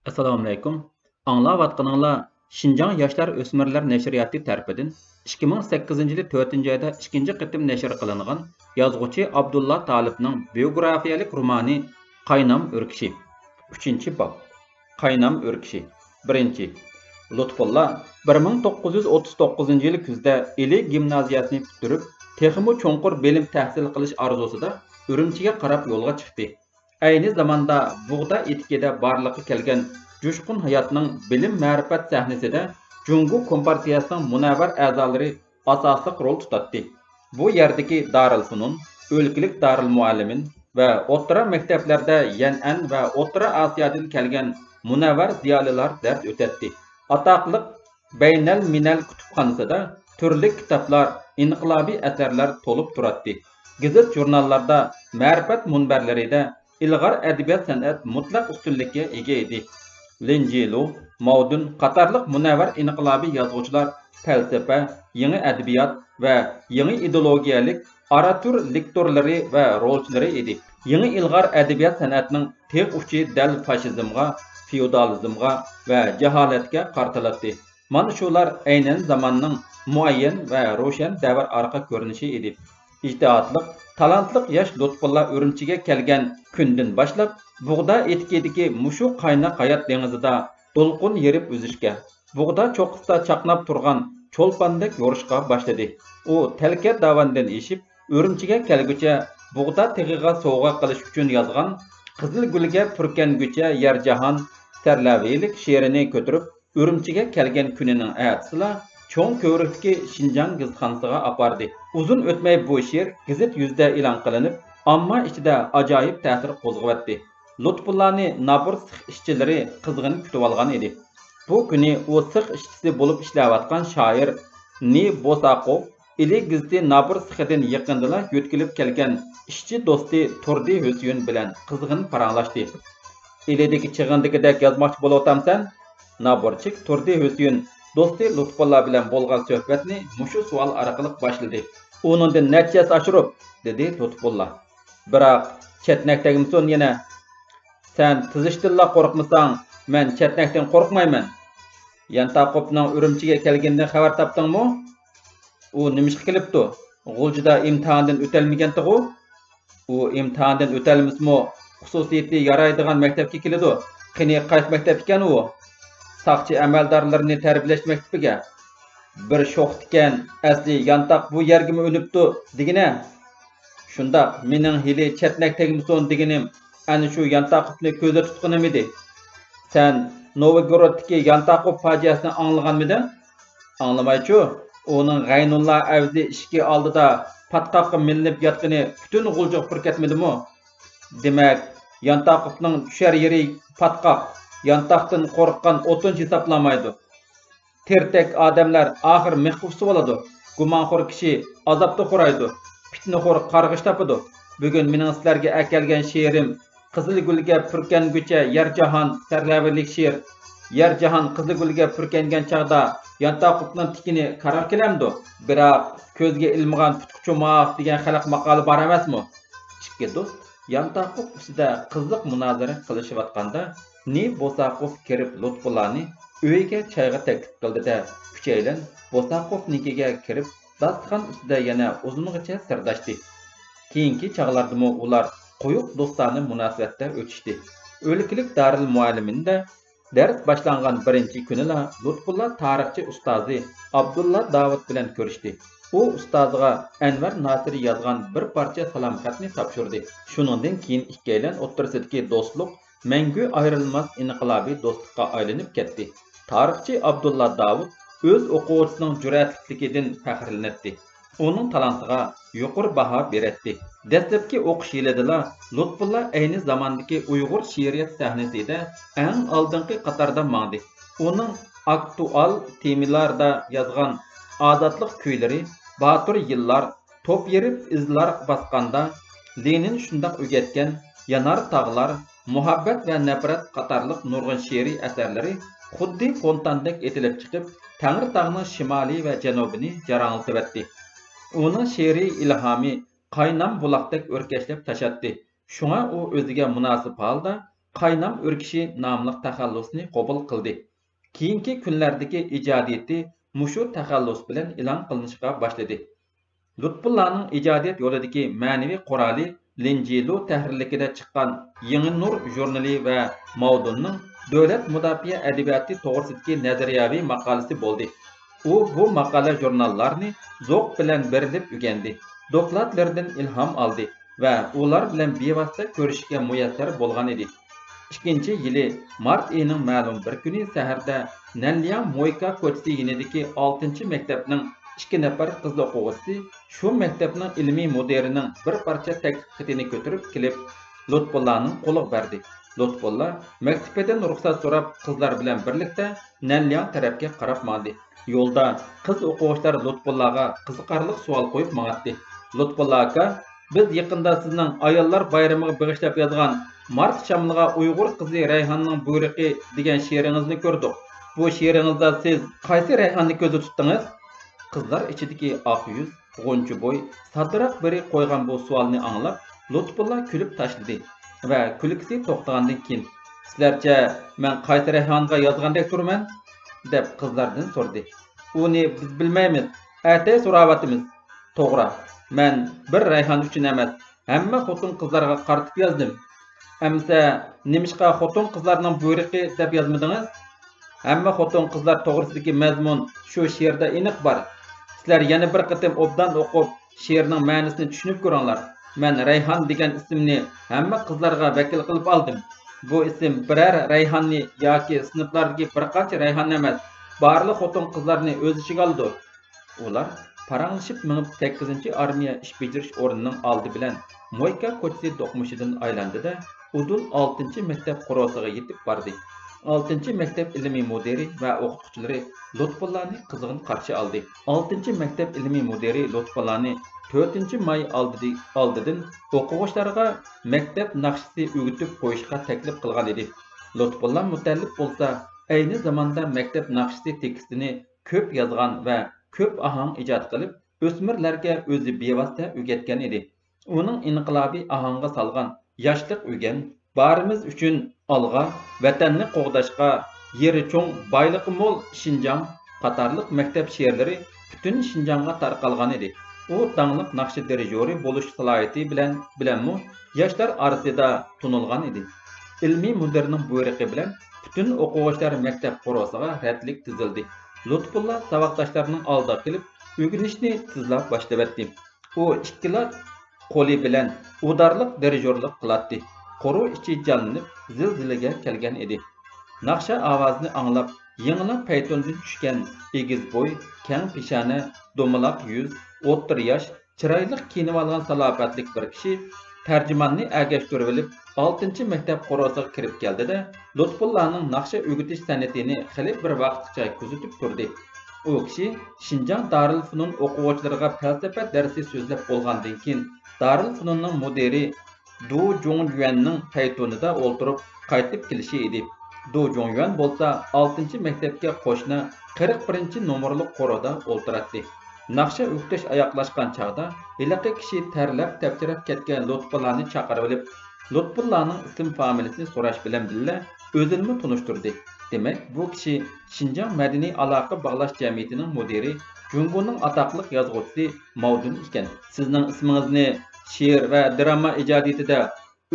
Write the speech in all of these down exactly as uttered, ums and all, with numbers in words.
ئەسسالامۇئەلەيكۇم. ئاڭلاۋاتقىنىڭلار شىنجاڭ ياشلار ئۆسمۈرلەر نەشرىياتى تەرىپىدىن ئىككى مىڭ سەككىزىنچى يىلى تۆتىنچى ئايدا ئىككىنچى قېتىم نەشر قىلىنغان يازغۇچى ئابدۇللا تالىپنىڭ بىيوگرافىيەلىك رومانى قاينام ئۆركىشى. ئۈچىنچى باب. قاينام ئۆركىشى. بىرىنچى. لۇتپۇللا بىر مىڭ توققۇز يۈز ئوتتۇز توققۇزىنچى يىلى كۈزدە ئىلى گىمنازىيەسىنى پۈتتۈرۈپ، تېخىمۇ چوڭقۇر بىلىم تەھسىل قىلىش ئارزۇسىدا ئۈرۈمچىگە قاراپ يولغا چىقتى. ئەينى زاماندا بۇغدا ئېتىكىدە بارلىققا كەلگەن جۇشقۇن ھاياتنىڭ بىلىم-مەرىپەت سەھنىسىدە جۇڭگو كومپارتىيەسىنىڭ مۇنەۋۋەر ئەزالىرى ئاساسلىق رول تۇتاتتى. بۇ يەردىكى دارىلفۇنۇن، ئۆلكىلىك دارىلمۇئەللىمىن ۋە ئوتتۇرا مەكتەپلەردە يەنئەن ۋە ئوتتۇرا ئاسىيادىن كەلگەن مۇنەۋۋەر زىيالىيلار دەرس ئۆتەتتى. ئاتاقلىق بەينەلمىلەل كۇتۇپخانىسىدا تۈرلۈك كىتابلار، ئىنقىلابىي ئەسەرلەر تولۇپ تۇراتتى. گېزىت-ژۇرناللاردا، مەرىپەت مۇنبەرلىرىدە ئىلغار ئەدەبىيات-سەنئەت مۇتلەق ئۈستۈنلۈككە ئىگە ئىدى. لىن جىلۇ، ماۋدۇن قاتارلىق مۇنەۋۋەر ئىنقىلابىي يازغۇچىلار پەلسەپە، يېڭى ئەدەبىيات ۋە يېڭى ئىدېئولوگىيەلىك ئاراتۈر لېكتورلىرى ۋە رولچىلىرى ئىدى. يېڭى ئىلغار ئەدەبىيات-سەنئەتنىڭ تىغ ئۇچى دەل فاشىزمغا، فېئودالىزمغا ۋە جاھالەتكە قارىتىلاتتى. مانا شۇلار ئەينەن زاماننىڭ مۇئەييەن ۋە روشەن دەۋر ئارقا كۆرۈنۈشى ئىدى. ئىجتىھاتلىق، تالانتلىق ياش لۇتپۇللا ئۈرۈمچىگە كەلگەن كۈندىن باشلاپ، بۇغدا ئېتىكىدىكى مۇشۇ قايناق ھايات دېڭىزىدا دولقۇن يېرىپ ئۈزۈشكە، بۇغدا چوققىسىدا چاقناپ تۇرغان چولپاندەك يورۇشقا باشلىدى. ئۇ تەلكە داۋاندىن ئېشىپ، ئۈرۈمچىگە كەلگۈچە بۇغدا تېغىغا سوۋغا قىلىش ئۈچۈن يازغان قىزىل گۈلگە پۈركەنگۈچە يەر جاھان سەرلەۋھىلىك شېئىرىنى كۆتۈرۈپ، ئۈرۈمچىگە كەلگەن كۈنىنىڭ ئەتىسىلا چوڭ كۆۋرۈكتىكى شىنجاڭ گېزىتخانىسىغا ئاپاردى. ئۇزۇن ئۆتمەي بۇ شېئىر گېزىت يۈزىدە ئېلان قىلىنىپ، ئامما ئىچىدە ئاجايىپ تەسىر قوزغىۋەتتى. لۇتپۇللانى نابۇر سېخ ئىشچىلىرى قىزغىن كۈتۈۋالغان ئىدى. بۇ كۈنى ئۇ سېخ ئىشچىسى بولۇپ ئىشلەۋاتقان شائىر نى بوساقوف ئىلى گېزىتى نابۇر سېخىدىن يېقىندىلا يۆتكىلىپ كەلگەن ئىشچى دوستى تۇردى ھۈسيۈن بىلەن قىزغىن پاراڭلاشتى. ئىلىدىكى چېغىڭدىكىدەك يازماقچى بولۇۋاتامسەن؟ نابۇرچىك تۇردى ھۈسيۈن دوستى لۇتپۇللا بىلەن بولغان سۆھبەتنى مۇشۇ سوئال ئارقىلىق باشلىدى. ئۇنىڭدىن نەچچە ھەسسە ئاشۇرۇپ، دېدى لۇتپۇللا. بىراق، چەتنەك تەگمىسۇن يەنە. سەن تىزىشتىنلا قورقمىساڭ، مەن چەتنەكتىن قورقمايمەن. يانتاقوپنىڭ ئۈرۈمچىگە كەلگىنىدىن خەۋەر تاپتىڭمۇ؟ ئۇ نېمىشقا كېلىپتۇ؟ غۇلجىدا ئىمتىھاندىن ئۆتەلمىگەنتىغۇ؟ ئۇ ئىمتىھاندىن ئۆتەلمىسىمۇ، خۇسۇسىيىتى يارايدىغان مەكتەپكە كېلىدۇ. قېنى، قايسى مەكتەپ ئىكەن ئۇ؟ ساقچى ئەمەلدارلىرىنى تەربىيەلەش مەكتىپىگە. بىر شوختىكەن، ئەسلى يانتاق بۇ يەرگىمۇ ئۆلۈپتۇ دېگىنە. شۇنداق، مېنىڭ ھېلى چەتنەك تەگمىسۇن دېگىنىم ئەنە شۇ يانتاقوپنى كۆزدە تۇتقىنىم ئىدى. سەن نوۋگورودتىكى يانتاقوپ پاجىئەسىنى ئاڭلىغانمىدىڭ؟ ئاڭلىمايچۇ؟ ئۇنىڭ غەينۇللا ئەۋزى ئىشىكى ئالدىدا پاتقاققا مىلىنىپ ياتقىنى پۈتۈن غۇلجىغا پۈر كەتمىدىمۇ؟ دېمەك، يانتاقوپنىڭ چۈشەر يېرى پاتقاق، يانتاقتىن قورققان ئوتۇنچى ھېسابلانمايدۇ. تېرىتەك ئادەملەر ئاخىر مىخ ئۇسسىۋالىدۇ. گۇمانخور كىشى ئازابتا خورايدۇ. پىتنىخور قارغىش تاپىدۇ. بۈگۈن مېنىڭ سىلەرگە ئەكەلگەن شېئىرىم قىزىل گۈلگە پۈركەنگۈچە يەر جاھان سەرلەۋھىلىك شېئىر. يەر جاھان قىزىل گۈلگە پۈركەنگەن چاغدا يانتاقوپنىڭ تىكىنى كارغا كېلەمدۇ؟ بىراق، كۆزگە ئىلمىغان پۇتقا چوماق دېگەن خەلق ماقالى بار ئەمەسمۇ؟ ئىككى دوست يانتاقوپ ئۈستىدە قىزىق مۇنازىرە قىلىشىۋاتقاندا، نى بوساقوف كىرىپ لۇتپۇللانى ئۆيىگە چايغا تەكلىپ قىلدى-دە، ئۈچەيلەن بوساقوفنىڭكىگە كىرىپ، داستىخان ئۈستىدە يەنە ئۇزۇنغىچە سىرداشتى. كېيىنكى چاغلاردىمۇ ئۇلار قويۇق دوستانە مۇناسىۋەتتە ئۆتۈشتى. ئۆلكىلىك دارىلمۇئەللىمىندە دەرس باشلانغان بىرىنچى كۈنىلا لۇتپۇللا تارىخچى ئۇستازى ئابدۇللا داۋۇت بىلەن كۆرۈشتى. ئۇ ئۇستازىغا ئەنۋەر ناسىرى يازغان بىر پارچە سالام خەتنى تاپشۇردى. شۇنىڭدىن كېيىن ئىككىيلەن ئوتتۇرىسىدىكى دوستلۇق مەڭگۈ ئايرىلماس ئىنقىلابىي دوستلۇققا ئايلىنىپ كەتتى. تارىخچى ئابدۇللا داۋۇت ئۆز ئوقۇغۇچىسىنىڭ جۈرئەتلىكلىكىدىن پەخىرلىنەتتى. ئۇنىڭ تالانتىغا يۇقىرى باھا بېرەتتى. دەسلەپكى ئوقۇش يىلىدىلا لۇتپۇللا ئەينى زاماندىكى ئۇيغۇر شېئىرىيەت سەھنىسىدە ئەڭ ئالدىنقى قاتاردا ماڭدى. ئۇنىڭ ئاكتۇئال تېمىلاردا يازغان ئازادلىق كۈيلىرى، باتۇر يىللار، توپ يېرىپ ئىزلار باسقاندا، لېنىن شۇنداق ئۆگەتكەن، يانار تاغلار، مۇھەببەت ۋە نەپرەت قاتارلىق نۇرغۇن شېئىرىي ئەسەرلىرى خۇددى فونتاندەك ئېتىلىپ چىقىپ، تەڭرىتاغنىڭ شىمالى ۋە جەنۇبىنى جاراڭلىتىۋەتتى. ئۇنىڭ شېئىرىي ئىلھامى قاينام بۇلاقتەك ئۆركەشلەپ تاشاتتى. شۇڭا ئۇ ئۆزىگە مۇناسىپ ھالدا قاينام ئۆركىشى ناملىق تەخەللۇسنى قوبۇل قىلدى. كېيىنكى كۈنلەردىكى ئىجادىيىتى مۇشۇ تەخەللۇس بىلەن ئېلان قىلىنىشقا باشلىدى. لۇتپۇللانىڭ ئىجادىيەت يولىدىكى مەنىۋى قورالى لىنجىلۇ تەھرىرلىكىدە چىققان يېڭى نۇر ژۇرنىلى ۋە ماۋدۇننىڭ دۆلەت مۇداپىئە ئەدەبىياتى توغرىسىدىكى نەزەرىيەۋى ماقالىسى بولدى. ئۇ بۇ ماقالە ژۇرناللارنى زوق بىلەن بېرىلىپ ئۆگەندى، دوكلاتلىرىدىن ئىلھام ئالدى ۋە ئۇلار بىلەن بىۋاسىتە كۆرۈشۈشكە مۇيەسسەر بولغان ئىدى. ئىككىنچى يىلى مارت ئېيىنىڭ مەلۇم بىر كۈنى سەھەردە نەنلياڭ مويكا كوچىسى يېنىدىكى ئالتىنچى مەكتەپنىڭ ئىككى نەپەر قىز ئوقۇغۇچىسى شۇ مەكتەپنىڭ ئىلمىي مۇدىرىنىڭ بىر پارچە تەكلىپ خېتىنى كۆتۈرۈپ كېلىپ، لۇتپۇللانىڭ قولىغا بەردى. لۇتپۇللا مەكتىپىدىن رۇخسەت سوراپ، قىزلار بىلەن بىرلىكتە نەنلياڭ تەرەپكە قاراپ ماڭدى. يولدا قىز ئوقۇغۇچىلار لۇتپۇللاغا قىزىقارلىق سوئال قويۇپ ماڭاتتى. لۇتپۇللا ئاكا، بىز يېقىندا سىزنىڭ ئاياللار بايرىمىغا بېغىشلاپ يازغان مارت شامىلىغا ئۇيغۇر قىزى رەيھاننىڭ بۇيرۇقى دېگەن شېئىرىڭىزنى كۆردۇق. بۇ شېئىرىڭىزدا سىز قايسى رەيھاننى كۆزدە تۇتتىڭىز؟ قىزلار ئىچىدىكى ئاق يۈز، غۇنچە بوي، سادىراق بىرى قويغان بۇ سوئالنى ئاڭلاپ، لۇتپۇللا كۈلۈپ تاشلىدى ۋە كۈلكىسى توختىغاندىن كېيىن، سىلەرچە مەن قايسى رەيھانغا يازغاندەك تۇرىمەن؟ دەپ قىزلاردىن سورىدى. ئۇنى بىز بىلمەيمىز، ئەتەي سوراۋاتىمىز. توغرا، مەن بىر رەيھان ئۈچۈن ئەمەس، ھەممە خوتۇن-قىزلارغا قارىتىپ يازدىم. ئەمىسە، نېمىشقا خوتۇن-قىزلارنىڭ بۇيرۇقى دەپ يازمىدىڭىز؟ ھەممە خوتۇن-قىزلار توغرىسىدىكى مەزمۇن شۇ شېئىردا ئېنىق بار. سىلەر يەنە بىر قېتىم ئوبدان ئوقۇپ، شېئىرنىڭ مەنىسىنى چۈشىنىپ كۆرۈڭلار. مەن رەيھان دېگەن ئىسىمنى ھەممە قىزلارغا ۋەكىل قىلىپ ئالدىم. بۇ ئىسىم بىرەر رەيھاننى ياكى سىنىپلاردىكى بىر قانچە رەيھاننى ئەمەس، بارلىق خوتۇن-قىزلارنى ئۆز ئىچىگە ئالىدۇ. ئۇلار پاراڭلىشىپ مېڭىپ، سەككىزىنچى ئارمىيە ئىش بېجىرىش ئورنىنىڭ ئالدى بىلەن مويكا كوچىسى دوقمۇشىدىن ئايلاندى-دە، ئۇدۇل ئالتىنچى مەكتەپ قورۇسىغا يېتىپ باردى. ئالتىنچى مەكتەپ ئىلمىي مۇدىرى ۋە ئوقۇتقۇچىلىرى لۇتپۇللانى قىزغىن قارشى ئالدى. ئالتىنچى مەكتەپ ئىلمىي مۇدىرى لۇتپۇللانى تۆتىنچى ماي ئالدىدى-، ئالدىدىن ئوقۇغۇچىلارغا مەكتەپ ناخشىسى ئۆگىتىپ قويۇشقا تەكلىپ قىلغان ئىدى. لۇتپۇللا مۇتەللىپ بولسا ئەينى زاماندا مەكتەپ ناخشىسى تېكىستىنى كۆپ يازغان ۋە كۆپ ئاھاڭ ئىجاد قىلىپ، ئۆسمۈرلەرگە ئۆزى بىۋاسىتە ئۆگەتكەن ئىدى. ئۇنىڭ ئىنقىلابىي ئاھاڭغا سالغان ياشلىق ئۆگەن، بارىمىز ئۈچۈن ئالغا، ۋەتەننى قوغداشقا، يېرى چوڭ، بايلىقى مول شىنجاڭ قاتارلىق مەكتەپ شېئىرلىرى پۈتۈن شىنجاڭغا تارقالغان ئىدى. ئۇ داڭلىق ناخشا دىرىژورى بولۇش سالاھىيىتى بىلەن، بىلەنمۇ ياشلار ئارىسىدا تونۇلغان ئىدى. ئىلمىي مۇدىرنىڭ بۇيرۇقى بىلەن پۈتۈن ئوقۇغۇچىلار مەكتەپ قورۇسىغا رەتلىك تىزىلدى. لۇتپۇللا ساۋاقداشلارنىڭ ئالدىغا كېلىپ، ئۆگىنىشنى تېزلا باشلىۋەتتى. ئۇ ئىككىلا قولى بىلەن ئۇدارلىق دىرىژورلۇق قىلاتتى. قورۇ ئىچى جانلىنىپ، زىلزىلىگە كەلگەن ئىدى. ناخشا ئاۋازىنى ئاڭلاپ، يېڭىلا پەيتۇندىن چۈشكەن ئېگىز بوي، كەڭ پېشانە، دومىلاق يۈز، ئوتتۇرا ياش، چىرايلىق كىيىنىۋالغان سالاپەتلىك بىر كىشى تەرجىماننى ئەگەشتۈرۈۋېلىپ، ئالتىنچى مەكتەپ قورۇسىغا كىرىپ كەلدى-دە، لۇتپۇللانىڭ ناخشا ئۆگىتىش سەنئىتىنى خېلى بىر ۋاقىتقىچە كۆزىتىپ تۇردى. ئۇ كىشى شىنجاڭ دارىلفۇنۇن ئوقۇغۇچىلىرىغا پەلسەپە دەرسى سۆزلەپ بولغاندىن كېيىن، دارىلفۇنۇننىڭ مۇدىرى دۇ جۇڭيۈەننىڭ پەيتۇنىدا ئولتۇرۇپ قايتىپ كېلىشى ئىدى. دۇ جۇڭيۈەن بولسا ئالتىنچى مەكتەپكە قوشنا قىرىق بىرىنچى نومۇرلۇق قورۇدا ئولتۇراتتى. ناخشا ئۆگىتىش ئاياغلاشقان چاغدا ھېلىقى كىشى تەرلەپ تەپچىرەپ كەتكەن لۇتپۇللانى چاقىرىۋېلىپ، لۇتپۇللانىڭ ئىسىم فامىلىسىنى سوراش بىلەن بىللە ئۆزىنىمۇ تونۇشتۇردى. دېمەك، بۇ كىشى شىنجاڭ مەدەنىي ئالاقە باغلاش جەمئىيىتىنىڭ مۇدىرى، جۇڭگونىڭ ئاتاقلىق يازغۇچىسى ماۋدۇن ئىكەن. سىزنىڭ ئىسمىڭىزنى شېئىر ۋە دىراما ئىجادىيىتىدە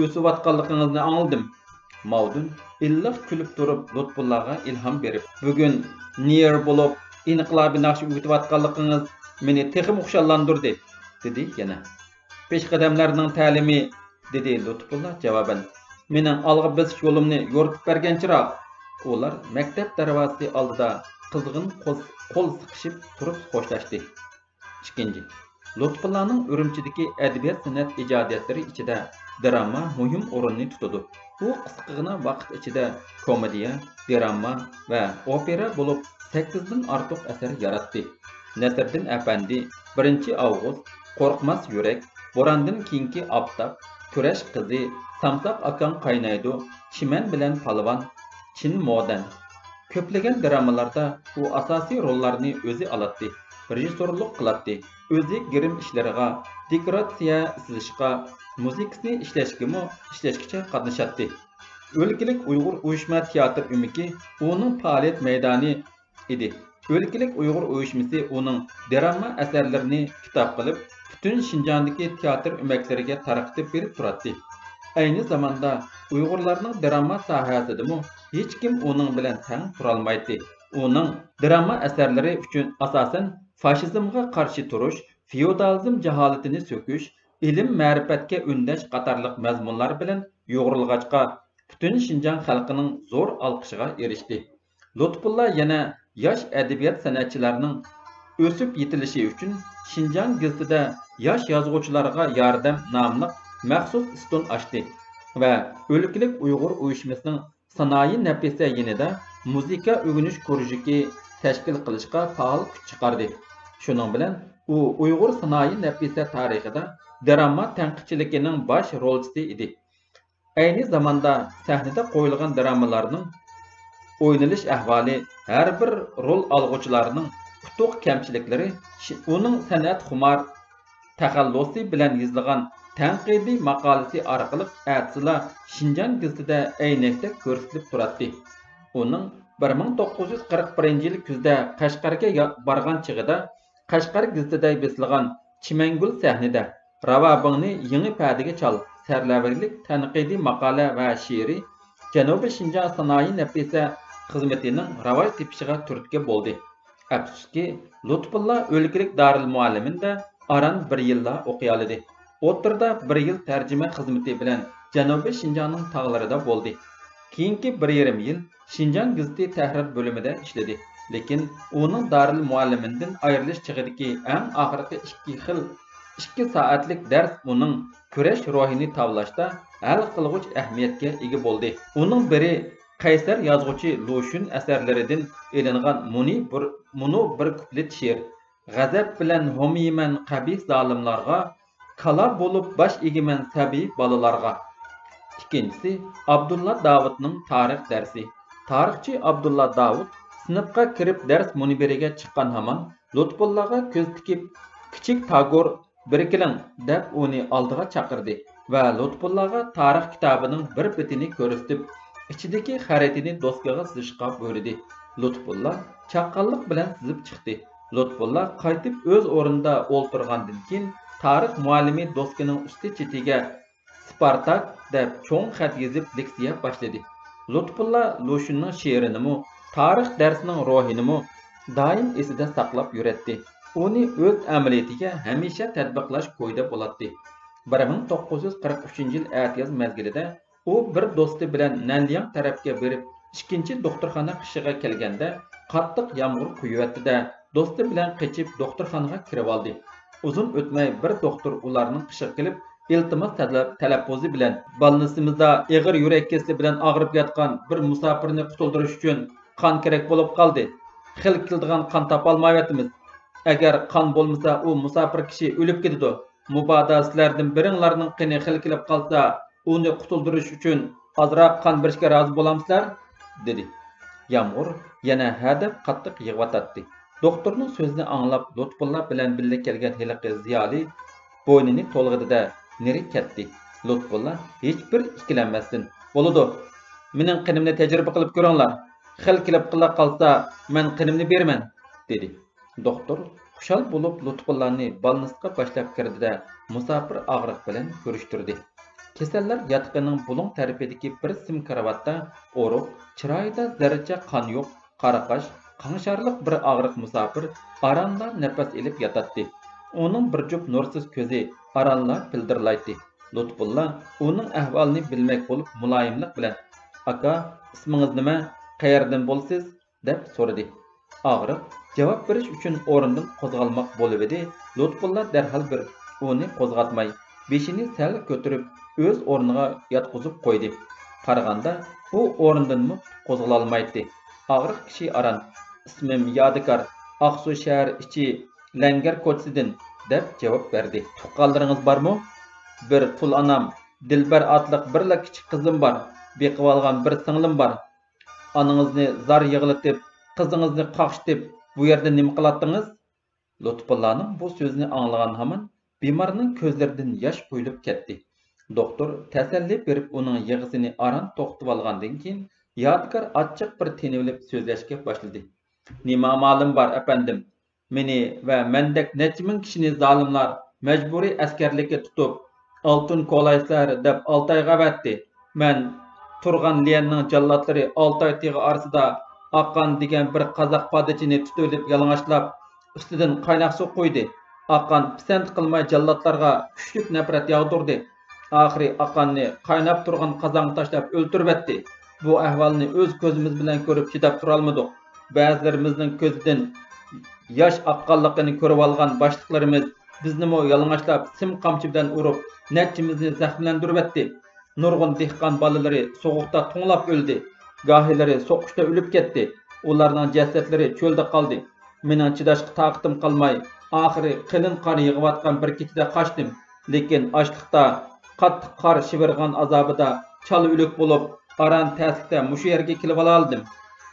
ئۆسۈۋاتقانلىقىڭىزنى ئاڭلىدىم. ماۋدۇن ئىللىق كۈلۈپ تۇرۇپ لۇتپۇللاغا ئىلھام بېرىپ، بۈگۈن نىيېر بولۇپ ئىنقىلابىي ناخشا ئۆگىتىۋاتقانلىقىڭىز مېنى تېخىمۇ خۇشاللاندۇردى، دېدى يەنە. پېشقەدەملەرنىڭ تەلىمى، دېدى لۇتپۇللا جاۋابەن. مېنىڭ ئالغا بېسىش يولۇمنى يورۇتۇپ بەرگەن چىراغ. ئۇلار مەكتەپ دەرۋازىسى ئالدىدا قىزغىن قول، قول سىقىشىپ تۇرۇپ خوشلاشتى. ئىككىنچى، لۇتپۇللانىڭ ئۈرۈمچىدىكى ئەدەبىيات-سەنئەت ئىجادىيەتلىرى ئىچىدە دىراما مۇھىم ئورۇننى تۇتىدۇ. ئۇ قىسقىغىنا ۋاقىت ئىچىدە كومېدىيە، دىراما ۋە ئوپېرا بولۇپ سەككىزدىن ئارتۇق ئەسەر ياراتتى. نەسىردىن ئەپەندى، بىرىنچى ئاۋغۇست، قورقماس يۈرەك، بوراندىن كېيىنكى ئاپتاپ، كۈرەش قىزى، سامساق ئاكاڭ قاينايدۇ، چىمەن بىلەن پالۋان، چىن مودەن. كۆپلىگەن دىرامىلاردا ئۇ ئاساسىي روللارنى ئۆزى ئالاتتى، رېژىسسورلۇق قىلاتتى، ئۆزى گىرىم ئىشلىرىغا، دېكوراتسىيە سىزىشقا، مۇزىكىسىنى ئىشلەشكىمۇ، ئىشلەشكىچە قاتنىشاتتى. ئۆلكىلىك ئۇيغۇر ئۇيۇشما تىياتىر ئۆمىكى ئۇنىڭ پائالىيەت مەيدانى ئىدى. ئۆلكىلىك ئۇيغۇر ئۇيۇشمىسى ئۇنىڭ دىراما ئەسەرلىرىنى كىتاب قىلىپ، پۈتۈن شىنجاڭدىكى تىياتىر ئۆمەكلىرىگە تارقىتىپ بېرىپ تۇراتتى. ئەينى زاماندا ئۇيغۇرلارنىڭ دىراما ساھەسىدىمۇ ھېچكىم ئۇنىڭ بىلەن تەڭ تۇرالمايتتى. ئۇنىڭ دىراما ئەسەرلىرى ئۈچۈن ئاساسەن فاشىزمغا قارشى تۇرۇش، فېئودالىزم جاھالىتىنى سۆكۈش، ئىلىم-مەرىپەتكە ئۈندەش قاتارلىق مەزمۇنلار بىلەن يۇغۇرۇلغاچقا، پۈتۈن شىنجاڭ خەلقىنىڭ زور ئالقىشىغا ئېرىشتى. لۇتپۇللا يەنە ياش ئەدەبىيات سەنئەتچىلەرنىڭ ئۆسۈپ يېتىلىشى ئۈچۈن شىنجاڭ گېزىتىدە ياش يازغۇچىلارغا ياردەم ناملىق مەخسۇس ئىستون ئاچتى ۋە ئۆلكىلىك ئۇيغۇر ئۇيۇشمىسىنىڭ سانائىي نەپىسە يېنىدا مۇزىكا ئۆگىنىش كۇرژۇكى تەشكىل قىلىشقا پائال كۈچ چىقاردى. شۇنىڭ بىلەن ئۇ ئۇيغۇر سانائىي نەپىسە تارىخىدا دىراما تەنقىدچىلىكىنىڭ باش رولچىسى ئىدى. ئەينى زاماندا سەھنىدە قويۇلغان دىرامىلارنىڭ ئوينىلىش ئەھۋالى، ھەر بىر رول ئالغۇچىلارنىڭ ئۇتۇق كەمچىلىكلىرى، شى-، ئۇنىڭ سەنئەتخۇمار تەخەللۇسى بىلەن يېزىلغان تەنقىدىي ماقالىسى ئارقىلىق ئەتىسىلا شىنجاڭ گېزىتىدە ئەينەكتەك كۆرسىتىلىپ تۇراتتى. ئۇنىڭ بىر مىڭ توققۇز يۈز قىرىق بىرىنچى يىل كۈزدە قەشقەرگە يا-، بارغان چېغىدا، قەشقەر گېزىتىدە بېسىلغان چىمەنگۈل سەھنىدە راۋابىڭنى يېڭى پەدىگە چال سەرلەۋھىلىك تەنقىدىي ماقالە ۋە شېئىرى جەنۇبىي شىنجاڭ سانائىي نەپىسە خىزمىتىنىڭ راۋاج تېپىشىغا تۈرتكە بولدى. ئەپسۇسكى، لۇتپۇللا ئۆلكىلىك دارىلمۇئەللىمىندە ئاران بىر يىللا ئوقۇيالىدى. ئوتتۇرىدا بىر يىل تەرجىمە خىزمىتى بىلەن جەنۇبىي شىنجاڭنىڭ تاغلىرىدا بولدى. كېيىنكى بىر يېرىم يىل شىنجاڭ گېزىتى تەھرىر بۆلۈمىدە ئىشلىدى. لېكىن ئۇنىڭ دارىلمۇئەللىمىندىن ئايرىلىش چېغىدىكى ئەڭ ئاخىرقى ئىككى خىل، ئىككى سائەتلىك دەرس ئۇنىڭ كۈرەش روھىنى تاۋلاشتا ھەل قىلغۇچ ئەھمىيەتكە ئىگە بولدى. ئۇنىڭ بىرى قەيسەر يازغۇچى لۇشۈن ئەسەرلىرىدىن ئېلىنغان مۇنى بىر، مۇنۇ بىر كۇپلېت شېئىر. غەزەپ بىلەن ھومىيىمەن قەبىھ زالىملارغا، كالا بولۇپ باش ئېگىمەن سەبىي بالىلارغا. ئىككىنچىسى، ئابدۇللا داۋۇتنىڭ تارىخ دەرسى. تارىخچى ئابدۇللا داۋۇت سىنىپقا كىرىپ دەرس مۇنبىرىگە چىققان ھامان، لۇتپۇللاغا كۆز تىكىپ، كىچىك تاگور، بېرى كېلىڭ، دەپ ئۇنى ئالدىغا چاقىردى ۋە لۇتپۇللاغا تارىخ كىتابىنىڭ بىر بېتىنى كۆرسىتىپ، ئىچىدىكى خەرىتىنى دوسكىغا سىزىشقا بۇيرۇدى. لۇتپۇللا چاققانلىق بىلەن سىزىپ چىقتى. لۇتپۇللا قايتىپ ئۆز ئورنىدا ئولتۇرغاندىن كېيىن، تارىخ مۇئەللىمى دوسكىنىڭ ئۈستى چېتىگە «سپارتاك» دەپ چوڭ خەت يېزىپ لېكسىيە باشلىدى. لۇتپۇللا لۇشۈننىڭ شېئىرىنىمۇ، تارىخ دەرسىنىڭ روھىنىمۇ دائىم ئېسىدە ساقلاپ يۈرەتتى. ئۇنى ئۆز ئەمەلىيىتىگە ھەمىشە تەتبىقلاش كويىدا بولاتتى. بىر مىڭ توققۇز يۈز قىرىق ئۈچىنچى يىل ئەتىياز مەزگىلىدە ئۇ بىر دوستى بىلەن نەنلياڭ تەرەپكە بېرىپ، ئىككىنچى دوختۇرخانا قېشىغا كەلگەندە، قاتتىق يامغۇر قۇيۇۋەتتى-دە، دوستى بىلەن قېچىپ دوختۇرخانىغا كىرىۋالدى. ئۇزۇن ئۆتمەي بىر دوختۇر ئۇلارنىڭ قېشىغا كېلىپ، ئىلتىماس تەلەپ-، تەلەپپۇزى بىلەن، بالنىستىمىزدا ئېغىر يۈرەك كېسىلى بىلەن ئاغرىپ ياتقان بىر مۇساپىرنى قۇتۇلدۇرۇش ئۈچۈن قان كېرەك بولۇپ قالدى. خېلى كېلىدىغان قان تاپالمايۋاتىمىز. ئەگەر قان بولمىسا، ئۇ مۇساپىر كىشى ئۆلۈپ كېتىدۇ. مۇبادا سىلەردىن بىرىڭلارنىڭ قېنى خېلى كېلىپ قالسا، ئۇنى قۇتۇلدۇرۇش ئۈچۈن ئازراق قان بېرىشكە رازى بولامسىلەر؟ دېدى. يامغۇر يەنە ھەدەپ قاتتىق يېغىۋاتاتتى. دوختۇرنىڭ سۆزىنى ئاڭلاپ، لۇتپۇللا بىلەن بىللە كەلگەن ھېلىقى زىيالىي بوينىنى تولغىدى-دە، نېرى كەتتى. لۇتپۇللا ھېچبىر ئىككىلەنمەستىن، «بولىدۇ، مېنىڭ قېنىمنى تەجرىبە قىلىپ كۆرۈڭلار. خېلى كېلىپ قالا قالسا، مەن قېنىمنى بېرىمەن» دېدى. دوختۇر خۇشال بولۇپ لۇتپۇللانى بالنىستقا باشلاپ كىردى-دە، مۇساپىر ئاغرىق بىلەن كۆرۈشتۈردى. كېسەللەر ياتىقىنىڭ بۇلۇڭ تەرىپىدىكى بىر سىم كارىۋاتتا ئورۇق، چىرايىدا زەررىچە قان يوق، قارا قاش، قاڭشارلىق بىر ئاغرىق مۇساپىر ئارانلا نەپەس ئېلىپ ياتاتتى. ئۇنىڭ بىر جۈپ نۇرسىز كۆزى ئارانلا پىلدىرلايتتى. لۇتپۇللا ئۇنىڭ ئەھۋالىنى بىلمەك بولۇپ مۇلايىملىق بىلەن، «ئاكا، ئىسمىڭىز نېمە؟ قەيەردىن بولىسىز؟» دەپ سورىدى. ئاغرىق جاۋاب بېرىش ئۈچۈن ئورنىدىن قوزغالماق بولۇۋىدى، لۇتپۇللا دەرھال بىر ئۇنى قوزغاتماي، بېشىنى سەل كۆتۈرۈپ، ئۆز ئورنىغا ياتقۇزۇپ قويدى. قارىغاندا، ئۇ ئورنىدىنمۇ قوزغىلالمايتتى. ئاغرىق كىشى ئاران، «ئىسمىم يادىكار، ئاقسۇ شەھەر ئىچى لەڭگەر كوچىسىدىن» دەپ جاۋاب بەردى. «تۇغقانلىرىڭىز بارمۇ؟» «بىر تۇل ئانام، دىلبەر ئاتلىق بىرلا كىچىك قىزىم بار، بېقىۋالغان بىر سىڭلىم بار. ئانىڭىزنى زار يىغلىتىپ، قىزىڭىزنى قاقشىتىپ، بۇ يەردە نېمە قىلاتتىڭىز؟» لۇتپۇللانىڭ بۇ سۆزىنى ئاڭلىغان ھامان بىمارنىڭ كۆزلىرىدىن ياش قۇيۇلۇپ كەتتى. دوختۇر تەسەللى بېرىپ ئۇنىڭ يىغىسىنى ئاران توختىتىۋالغاندىن كېيىن، يادىكار ئاچچىق بىر تىنىۋېلىپ سۆزلەشكە باشلىدى. نېمە ئامالىم بار، ئەپەندىم؟ مېنى ۋە مەندەك نەچچە مىڭ كىشىنى زالىملار مەجبۇرىي ئەسكەرلىككە تۇتۇپ، ئالتۇن كولايسىلەر دەپ ئالتايغا ئەۋەتتى. مەن تۇرغان ليەننىڭ جاللاتلىرى ئالتاي تېغى ئارىسىدا ئاقان دېگەن بىر قازاق پادىچىنى تۇتۇۋېلىپ يالىڭاچلاپ، ئۈستىدىن قايناق سۇ قۇيدى. ئاقان پىسەنت قىلماي جاللاتلارغا كۈچلۈك نەپرەت ياغدۇردى. ئاخىرى ئاقاننى قايناپ تۇرغان قازانغا تاشلاپ ئۆلتۈرۈۋەتتى. بۇ ئەھۋالنى ئۆز كۆزىمىز بىلەن كۆرۈپ چىداپ تۇرالمىدۇق. بەزىلىرىمىزنىڭ كۆزىدىن ياش ئاققانلىقىنى كۆرۈۋالغان باشلىقلىرىمىز بىزنىمۇ يالىڭاچلاپ سىم قامچا بىلەن ئۇرۇپ، نەچچىمىزنى زەخىملەندۈرۈۋەتتى. نۇرغۇن دېھقان بالىلىرى سوغۇقتا توڭلاپ ئۆلدى. گاھىلىرى سوقۇشتا ئۆلۈپ كەتتى. ئۇلارنىڭ جەسەتلىرى چۆلدە قالدى. مېنىڭ چىداشقا تاقىتىم قالماي، ئاخىرى قېلىن قار يېغىۋاتقان بىر كېچىدە قاچتىم. لېكىن ئاچلىقتا قاتتىق قار شىۋىرغان ئازابىدا چالا ئۆلۈك بولۇپ، ئاران تەسلىكتە مۇشۇ يەرگە كېلىۋالالىدىم.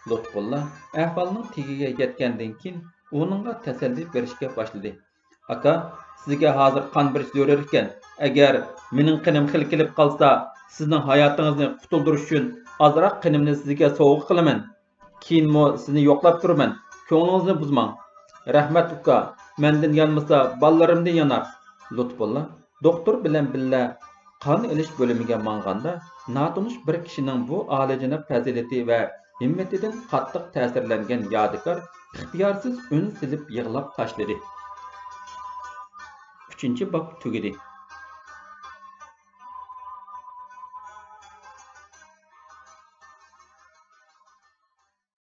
لۇتپۇللا ئەھۋالنىڭ تېگىگە يەتكەندىن كېيىن، ئۇنىڭغا تەسەللى بېرىشكە باشلىدى. ئاكا، سىزگە ھازىر قان بېرىش زۆرۈر ئىكەن. ئەگەر مېنىڭ قېنىم خېلى كېلىپ قالسا، سىزنىڭ ھاياتىڭىزنى قۇتۇلدۇرۇش ئۈچۈن ئازراق قېنىمنى سىزگە سوۋغا قىلىمەن. كېيىنمۇ سىزنى يوقلاپ تۇرىمەن. كۆڭلىڭىزنى بۇزماڭ. رەھمەت، ئۇكا. مەندىن يانمىسا، بالىلىرىمدىن يانار. لۇتپۇللا دوختۇر بىلەن بىللە قان ئېلىش بۆلۈمىگە ماڭغاندا، ناتونۇش بىر كىشىنىڭ بۇ ئالىيجاناب پەزىلىتى ۋە ھىممىتىدىن قاتتىق تەسىرلەنگەن يادىكار ئىختىيارسىز ئۈن سېلىپ يىغلاپ تاشلىدى. ئۈچىنچى باب تۈگىدى.